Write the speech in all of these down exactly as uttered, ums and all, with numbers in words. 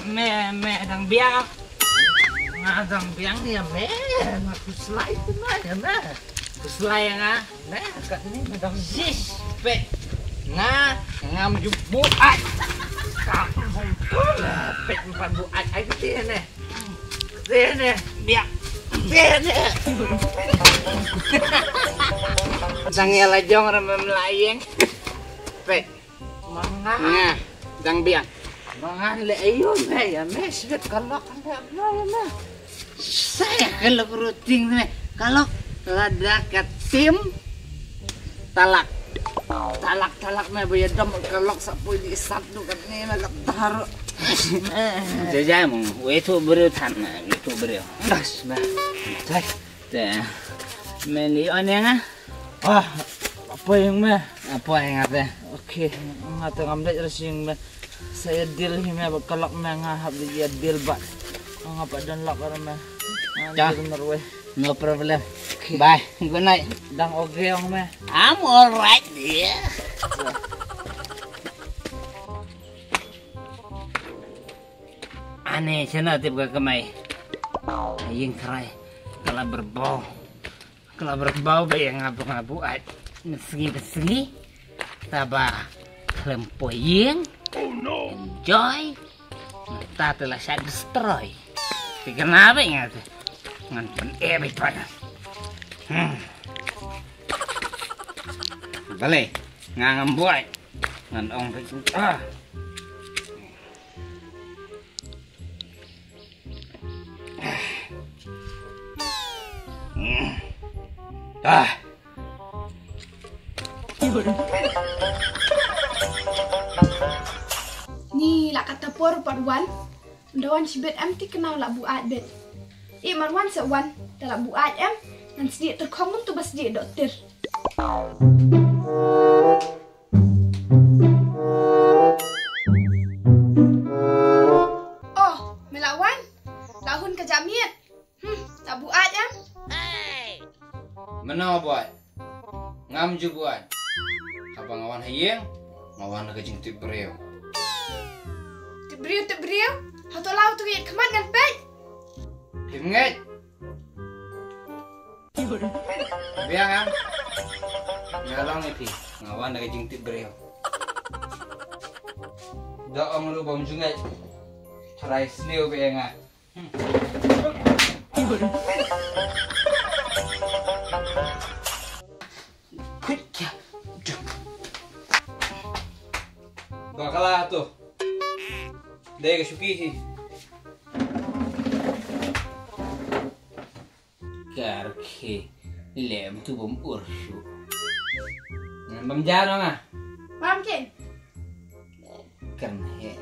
Me, me dang biang. Nga dang biang ïa me. Nga khuslai tu na ïa me. Khuslai ïa nga. Me kat ni me dang. Sis, pek. Nga, ngam ju buaid. Ka pek empat buaid ai ti ne. Ti ne, biang. Ti ne. Dang ïa la jong ram me la ïeng. Pek. Mangan. Nga, dang biang. Mangan le ayu me ïa me sbet ka lok anda bla ïa me. Sa ïa ka lok ruting me. Ka lok lada ka tim talak. Talak talak me ba ïa dom ka lok sa poi di sat du kat ni me ka tar. Jajai mong, wei tu briew than me, wei tu briew. Das me. Tai. Te. Me ni on ïa nga. Ah, apa ïa me? Apa ïa nga te? Okay, nga te ngam dei rasa ïa me. Sa ïa deal hi me ba ka lok me nga hap ïa deal ba. Nga pat don lok ïa me. Nga Ja. deal marwei. No problem. Okay. Bye. Good night. Dang okay ïa me. I'm alright, dear. Ane, shano tip ka kamai. Ïing trai. Ka la berbau. Ka la berbau ba ïa nga ba nga buaid. Mynsngi mynsngi. Taba khlem poi ïing. Enjoy. Mynta te la shah destroy. Te kane ba nga te. Ngan pyn-e ba ïa. Hmm. Balei. Nga ngam buaid. Ngan ong ba ah. Ah. Ni la kata por pat wan. Nda wan shibit em ti kynmaw la buaid bit. I mar wan sa wan, ta la buaid em. Ngan sdieh tyrkhong tu ba sdieh doktor. Oh, me la wan. La hun ka jamiat. Hmm, la buaid em. Mano buaid? Ngam ju buaid. Haba nga wan ha ïing, nga wan na ka jingtip briew. Tip briew, tip briew? Hato la tu ïa khmat ngan peit. Phim ngeit. Biang am. Nga long ïa phi. Nga wan na ka jingtip briew. Da ong ruh bym ju ngeit. Tharai sniew ba ïa nga. Bakala tu. Dei ka shuki hi. Karkhe lem tu bym ur shu. Bym jan ong ah. Bam kin. Kan he.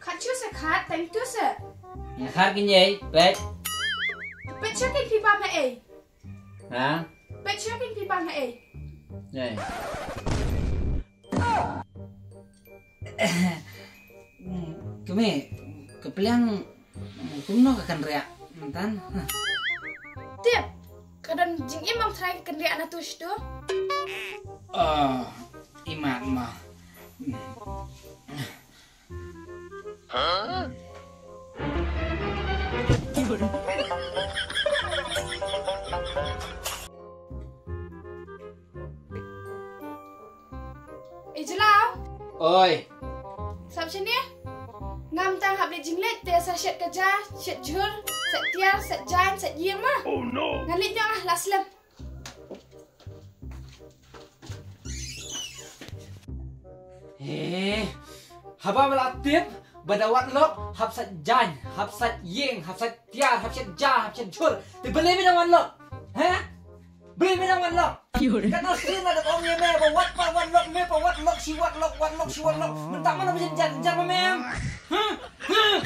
Khat chu se khat, tang tu se. Nga khat kin yei, pet. Pet chu kin pi bam ha ei. Ha? Pet chu kin pi bam ha ei. Yei. Kmie, ka pliang kumno ka kynriah myntan? Tip, ka don jingim ong trai ka kynriah na tu shitu. Oh, imat ma. Ijlaw. Oi. Sap sini. Ngam tang hap leh jingleh te sa shet kaja, shet jhur, shet tiar, shet jain, shet yiem ma. Oh no. Ngan leh nyong ah la slem. Eh, haba me la tip ba da wat lok hap sait jaiñ, hap sait ïing, hap sait tiar, hap sait ja, hap sait jhur. Te balei me da wat lok? He? Balei me da wat lok? Ka no sien la da ong ïa me ba wat pa wat lok, me pa wat lok, shi wat lok, wat lok shi wat lok. Mynta mano ba jan jan ma me? Huh? Huh?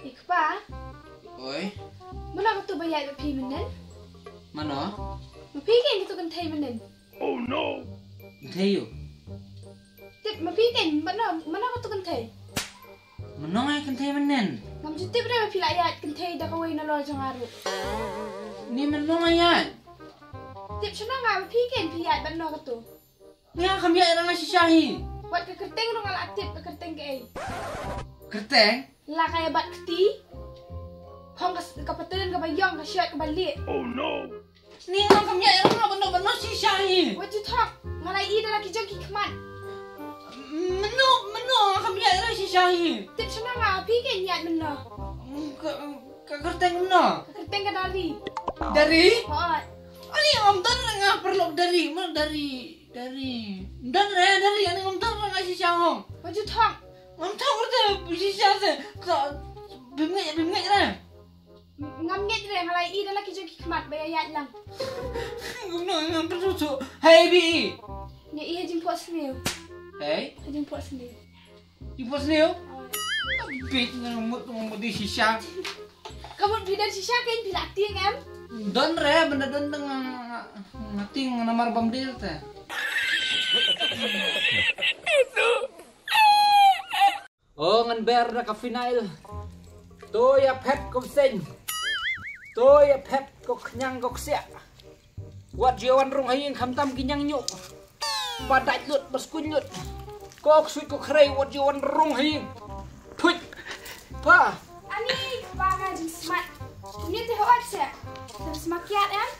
I kpa. Oi. Mano katu ba ïaid bad phi mynnin? Mano? Ma phi kein katu kynthei mynnin? Oh no. Kynthei ïu? Tip ma phi kein mano, mano katu kynthei? Mynno nga ïaid kynthei mynnin? Ngam ju tip re ba phi la ïaid kynthei da kawei nalor jong nga ruh. Ni mynno nga ïaid? Tip shano nga ba phi ken phi ïaid bad no kato. Nga kam ïaid rang shisha hi. Wat ka kyrteng ruh nga la tip ka kyrteng kaei. Kyrteng? La ka ïa bat kti. Phong ka, ka pateng kaba ïong ka shirt kaba lieh. Oh no. Ni nga kam ïaid rang bad no bad no shisha hi. Wat ju thok. Nga la i da la ki jong ki khmat. Mynno mynno nga kam ïaid rang shisha hi. Tip shano nga phi ken ïaid mynno. Ka, ka kyrteng mynno. Ka kyrteng ka Dari. Dari? Hooid. Ani ngam don re nga paralok Dari, ma Dari, Dari. Don re Dari, ani ngam don re nga shisha hong. Wat ju thok. Ngam thok re te shisha te. Ka bim ngeit, bim ngeit re. Ngam ngeit re, nga la i da la ki jong ki khmat ba ïaid lang. Ngam no ngam tu tu. Hei bi. Nga i ha jingphohsniew. Hei? Ha jingphohsniew. Jingphohsniew? Bit nga mut nga mut di shisha. Ka mut phi don shisha kein phi la tieng em? Don re, bynda don nga nga tieng namar bam dil te. O ngan ber da ka phenyl. To ïa phet ko bseiñ. To ïa phet ko khñiang ko ksiah. Wat ju wan rung ha ïing khamtam ki ñiang ñiuh. Ba dait lut, ba skuñ lut. Ko ksuid ko khrei, wat ju wan rung ha ïing. Thuit. Pa. Ani, ba nga jingsmat. Kumne te hooid se. Te smat kiad em?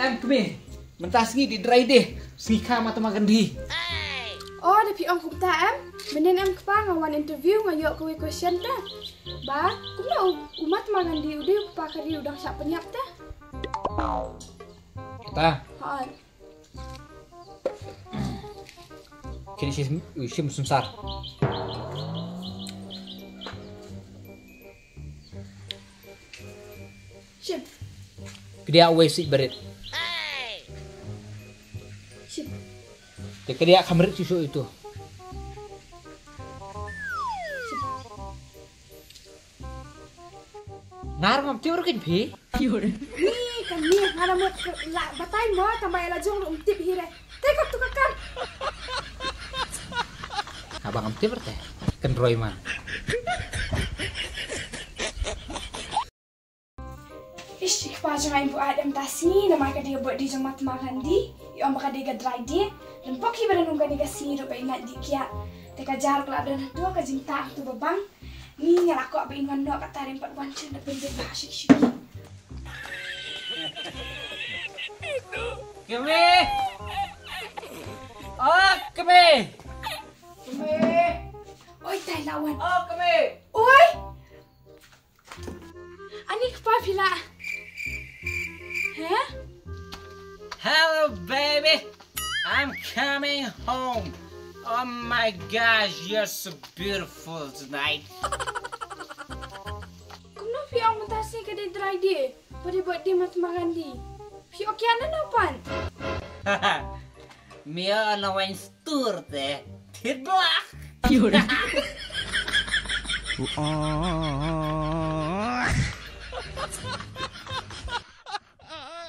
Em kmie. Mynta sngi dei dry day. Sngi kha Mahatma Gandhi. O, da phi ong kumta em? Mynnin em kpa nga wan interview nga ïoh kawei question te. Ba, kumno u, u Mahatma Gandhi u dei u kpa ka ri u dang shah pynïap te? Kata. Hooid. Kini shi, shi musumsar. Shim. Phi dei uwei u siej barit. Shim. Te ka dei kham rit shuh shuh ito. Nga ruh ngam tip ruh kein phi. Ni kan ni nga la mut la batai mo tang ba la jong ruh um tip hi re. Te ka tu ka kan. Haba ngam tip re te. Kan roi ma. Ish, i kpa jong nga im buaid em ta sngi namar ka dei ka birthday jong Mahatma Gandhi. I ong ba ka dei ka dry day. Lem pok hi ba dang kum ka dei ka sngi ruh ba i nat dih kiad. Te ka jar ka la don hato ka jingtah hato ba bang. Ni nga la kwah ba in wan noh kata rim pat wan shen da pynbeit ba shik shik. Kmie. Oh, kmie. Kmie. Oi, tai la wan. Oh, kmie. Oi. Ani kpa phi la. He? Hello, baby. I'm coming home. Oh my gosh, you're so beautiful tonight. Kumno phi ong mynta sngi ka dei dry day? Ba dei birthday Mahatma Gandhi. Phi ong kiad na no pan? Mia na wain stur te. Thit bak.